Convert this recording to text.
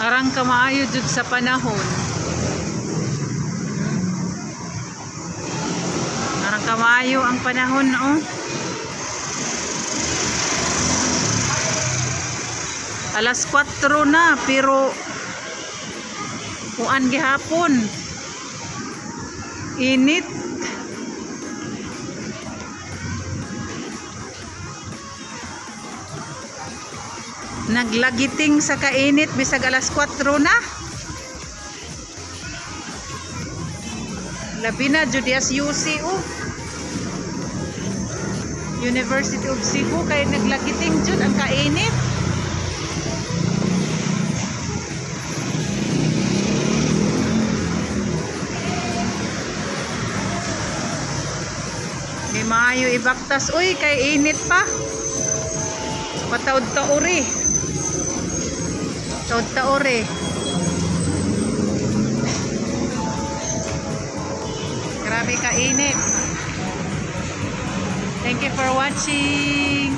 Arang kamaayo jud sa panahon. Arang kamaayo ang panahon, oh. Alas 4 na pero kuan gihapon. Init. Naglagiting sa kainit bisag alas 4 na. Labi na Judias UC, oh. University of Cebu kay naglagiting jud ang kainit. Di maayo ibaktas, uy, kay init pa. Pataod taori. Taod taori. Grabe ka init. Thank you for watching.